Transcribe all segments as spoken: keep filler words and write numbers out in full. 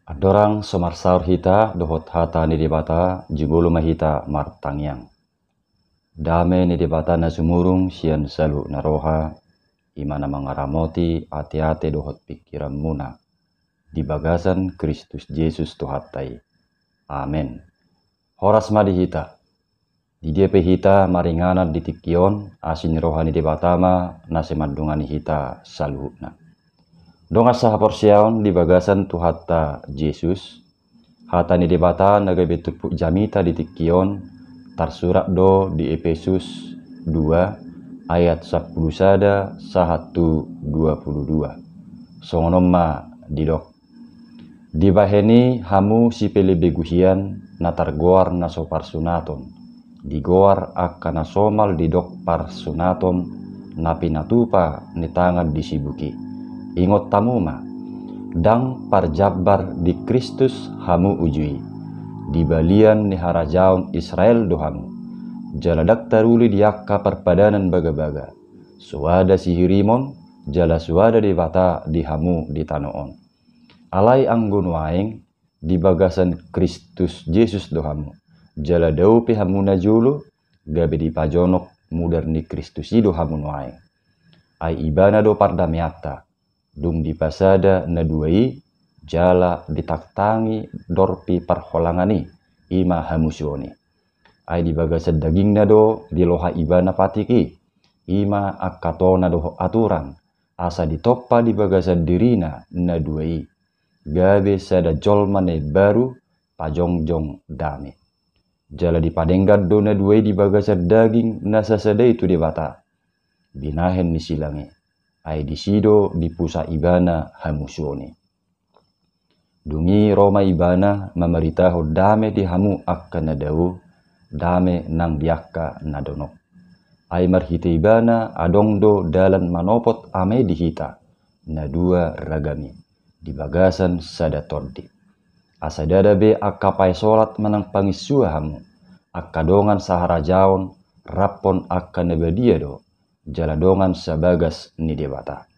Andorang so marsaor hita dohot hata ni Debata, jumolo ma hita martangiang. Dame ni Debata na sumurung sian saluhut na roha, i ma na mangaramoti ateate dohot pingkiranmuna di bagasan Kristus Jesus Tuhanta i. Amen. Horas ma di hita. Di dia pe hita maringanan di tingki on, asi ni roha ni Debata ma na sai mandongani hita saluhutna. Dongan sahaporseaon di bagasan Tuhanta Jesus, hata ni Debata na gabe turpuk jamita di tingki on tarsurat do di Epesus dua ayat sampulu sada sahat tu dua pulu dua. Songon on ma didok. Dibahen i hamu sipelebegu hian na targoar na so parsunaton, digoar angka na somal didok parsunaton na pinatupa ni tangan di sibuk i. Ingot hamu ma, ndang parjambar di Kristus hamu uju i. Di balian ni harajaon Israel do hamu. Jala ndang taruli di angka parpadanan bagabaga. Soada sihirimon, jala soada Debata di hamu di tano on. Alai anggo nuaeng di bagasan Kristus Jesus do hamu, jala dao pe hamu najolo, gabe dipajonok mudar ni Kristus i do hamu nuaeng. Ai Ibana do pardameanta, dung dipasada na dua i, jala ditangtangi dorpi parholangan i, i ma hamusuon i. Ai di bagasan dagingna do diloha Ibana patik i, i ma angka tona dohot aturan, asa ditompa di bagasan dirina na dua i, gabe sada jolma na imbaru pajongjong dame. Jala dipadenggan do na dua i di bagasan daging na sasada i tu Debata, binahen ni silang i, ai disi do dipusa Ibana hamusuon i. Dung i ro ma Ibana mamaritahon dame di hamu angka na dao, dame nang di angka na donok. Ai marhite Ibana adong do dalan manopot Ama i di hita, na dua ragam i, di bagasan sada tondi. Asa ndada be angka paesolat manang panginsua hamu, angka dongan saharajaon, raphon angka na badia do, jala dongan sabagas ni Debata.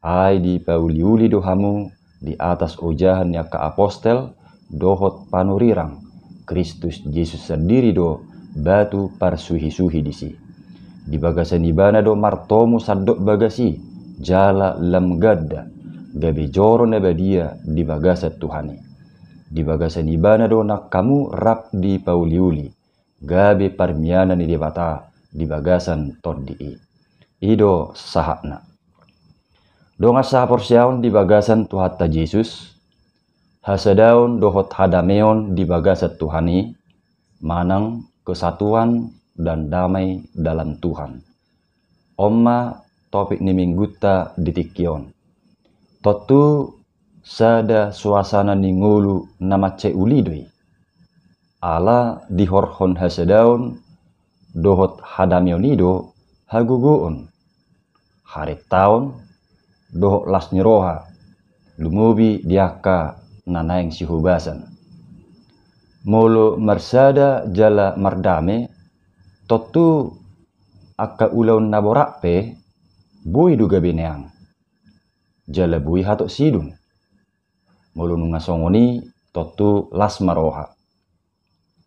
Ai dipauliuli do hamu di atas ojahan ni angka apostel dohot panurirang, Kristus Jesus sandiri do batu parsuhisuhi disi. Di bagasan Ibana do martomu sandok bagas i, jala lam ganda, gabe joro na badia di bagasan Tuhan i. Di bagasan Ibana do nang hamu rap dipauliuli, gabe parmianan ni Debata di bagasan tondi i. I do sahatna. Dongan sahaporseaon di bagasan Tuhanta Jesus, hasadaon dohot hadameon di bagasan Tuhan i, manang kesatuan dan damai dalam Tuhan. On ma topik ni minggunta di tingki on. Tontu sada suasana ni ngolu na mansai uli do i. Ala dihorhon hasadaon dohot hadameon i do hagogoon, harentaon dohot las ni roha, lumobi di angka na naeng sihobasan. Molo marsada jala mardame, tontu angka ulaon na borat pe boi do gabe neang, jala boi hatop sidung. Molo nunga songon i, tontu las ma roha.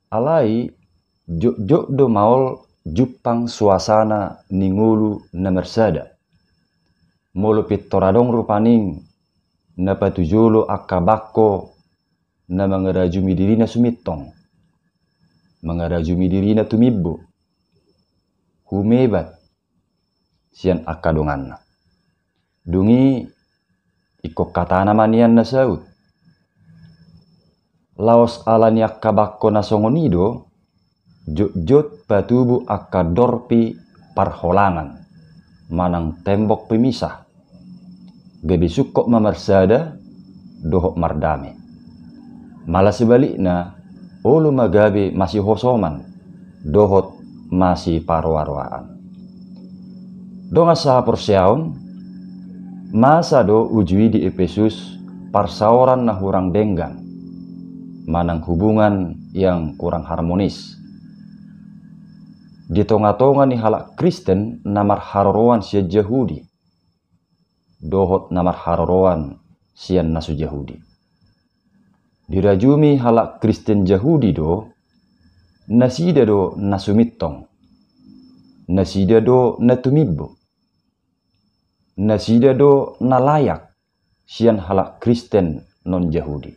Alai jotjot do maol jumpang suasana ni ngolu na marsada. Molo pintor adong rupani na patujolo angka bangko na mangarajumi dirina sumintong, mangarajumi dirina tumimbo, humebat sian angka donganna. Dung i ingkon hatana ma nian na saut. Laos ala ni angka bangko na songon i do, jotjot patubu angka dorpi parholangan, manang tembok pemisah. Gabe sungkot ma marsada dohot mardame. Malah sebalikna, olo ma gabe masihosoman dohot masiparoaroaan. Dongan sahaporseaon, masa do uju i di Epesus parsaoran na hurang denggan, manang hubungan yang kurang harmonis di tongatonga ni halak Kristen na marharoroan sian Jahudi dohot na marharoroan sian na so Jahudi. Dirajumi halak Kristen Jahudi do, nasida do na sumintong, nasida do na tumimbo, nasida do na layak sian halak Kristen non-Jahudi.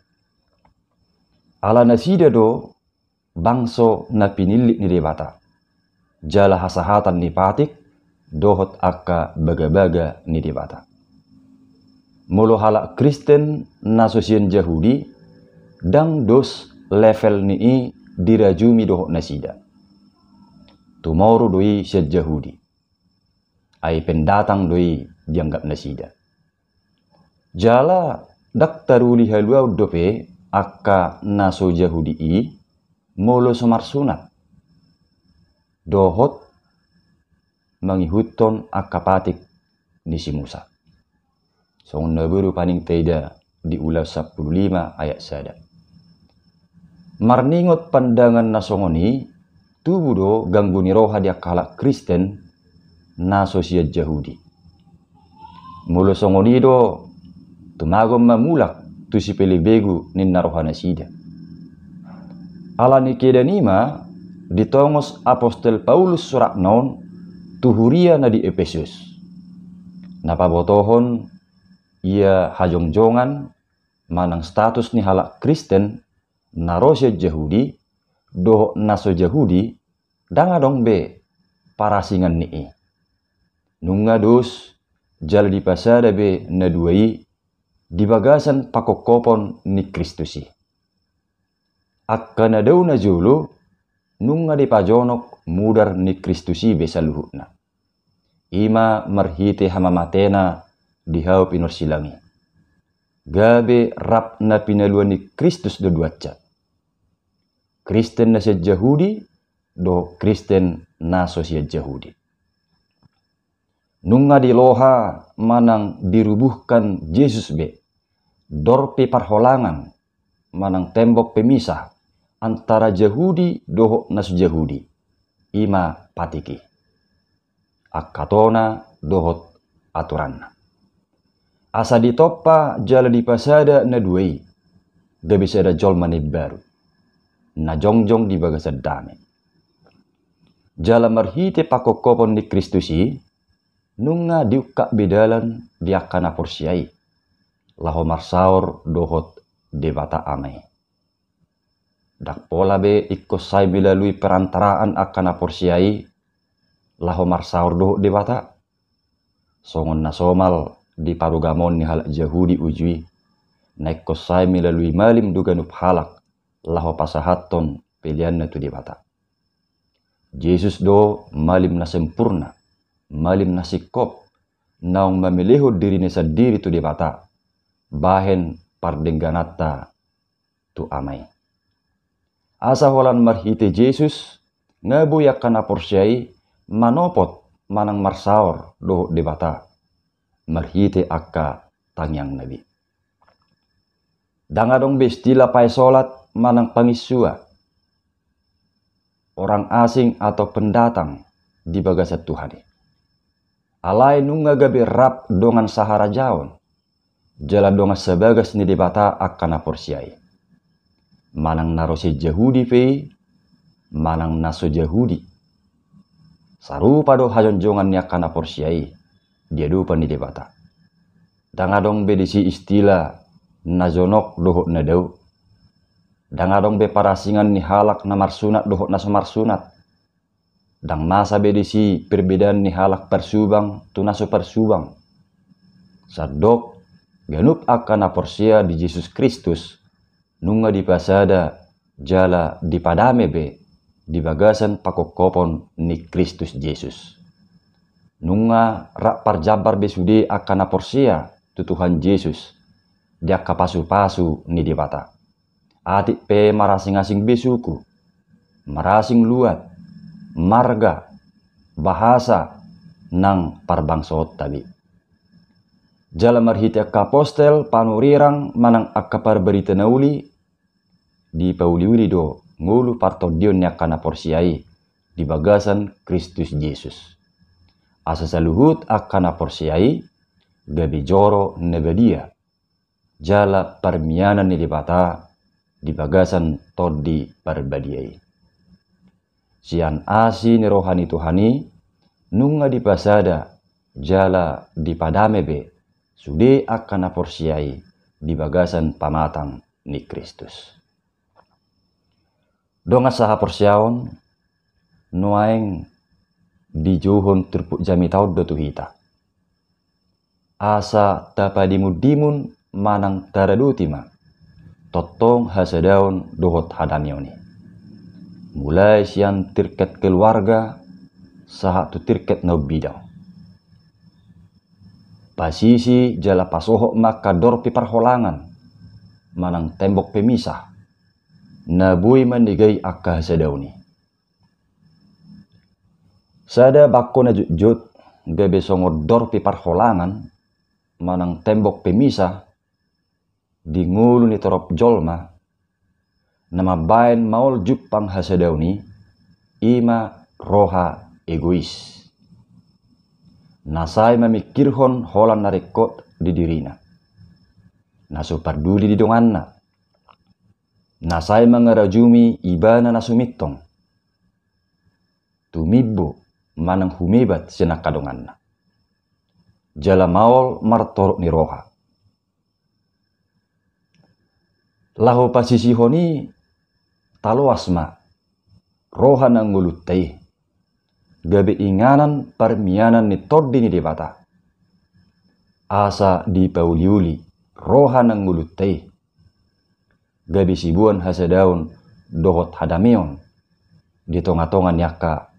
Ala nasida do bangso na pinillit ni Debata, jala hasahatan ni patik dohot angka bagabaga ni Debata. Molo halak Kristen na so sian Jahudi, ndang dos level ni i dirajumi dohot nasida. Tumoru do i sian Jahudi. Ai pendatang do i dianggap nasida. Jala ndang taruli haluaon dope angka na so Jahudi i molo so marsunat dohot mangihuthon angka patik ni si Musa. Songon na boi do paning taida di Ulaon sampulu lima ayat sada. Marningot pandangan na songon i, tubu do ganggu ni roha di angka halak Kristen na so sian Jahudi. Molo songon i do, tumagon ma mulak tu sipelebegu ninna roha nasida. Ala ni keadaan i ma ditongos apostel Paulus suratna on tu huria na di Epesus, na pabotohon ia hajongjongan manang status ni halak Kristen na ro sian Jahudi dohot na so Jahudi, ndang adong be parasingan ni i. Nunga dos jala dipasada be na dua i di bagasan pangkophopon ni Kristus i. Angka na dao najolo nunga dipajonok mudar ni Kristus i be saluhutna. I ma marhite hamamatena di hau pinorsilang i, gabe rap na pinaluan ni Kristus do duansa, Kristen na sian Jahudi dohot Kristen na so sian Jahudi. Nunga diloha manang dirubuhkan Jesus be dorpi parholangan manang tembok pemisah antara Jahudi dohot na so Jahudi, i ma patik i, angka tona dohot aturanna, asa ditompa jala dipasada na dua i gabe sada jolma na imbaru, na jongjong di bagasan dame. Jala marhite pangkophopon ni Kristus i, nunga diungkap be dalan di angka na porsea i laho marsaor dohot Debata Ama i. Ndang pola be ingkon sai melalui perantaraan angka na porsea i laho marsaor dohot Debata, songon na somal di parugamoon ni halak Jahudi uju i, na ingkon sai melalui malim do ganup halak laho pasahathon peleanna tu Debata. Jesus do malim na sempurna, malim na singkop, naung mamelehon dirina sandiri tu Debata bahen pardenggananta tu Ama i. Asa holan marhite Jesus, nga boi angka na porsea i manopot manang marsaor dohot Debata marhite angka tangiangna be. Ndang adong be istilah paesolat manang panginsua, orang asing atau pendatang di bagasan Tuhan i. Alai nunga gabe rap dongan saharajaon jala dongan sabagas ni Debata angka na porsea i, manang na ro sian Jahudi pe i manang na so Jahudi. Sarupa do hajongjongan ni angka na porsea i di adopan ni Debata. Ndang adong be disi istilah na jonok dohot na dao. Ndang adong be parasingan ni halak na marsunat dohot na so marsunat. Ndang masa be disi perbedaan ni halak parsubang tu na so parsubang. Sandok ganup angka na porsea di Jesus Kristus nunga dipasada jala dipadame be di bagasan pangkophopon ni Kristus Jesus. Nunga rap parjambar be sude angka na porsea tu Tuhan Jesus di angka pasupasu ni Debata. Atik pe marasingasing be suku, marasing luat, marga, bahasa, nang parbangsoonta be. Jala marhite angka apostel, panurirang manang angka parbarita na uli, dipauliuli do ngolu partondion ni angka na porsea i di bagasan Kristus Jesus, asa saluhut angka na porsea i gabe joro na badia jala parmianan ni Debata di bagasan Tondi Parbadia i. Sian asi ni roha ni Tuhan i, nunga dipasada jala dipadame be sude angka na porsea i di bagasan pamatang ni Kristus. Dongan sahaporseaon, nuaeng dijouhon turpuk jamita on do tu hita. Asa tapadimundimun manang taradoti ma tongtong hasadaon dohot hadameon i. Mulai sian tingkat keluarga sahat tu tingkat na umbidang. Pasisi jala pasohot ma angka dorpi parholangan manang tembok pemisah na boi mandigai angka hasadaon i. Sada bangko na jotjot gabe songon dorpi parholangan manang tembok pemisah di ngolu ni torop jolma na mambahen maol jumpang hasadaon i, i ma roha egois. Na sai mamingkirhon holan na ringkot di dirina, na so parduli di donganna, na sai mangarajumi ibana na sumintong, tumimbo manang humebat sian angka donganna, jala maol martorop ni roha. Laho pasisihon i, taloas ma roha na ngolunta i gabe inganan parmianan ni Tondi ni Debata. Asa dipauliuli roha na ngolunta i gabe siboan hasadaon dohot hadameon di tongatonga ni angka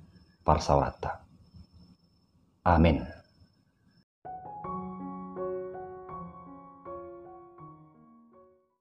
parsaoranta. Amen.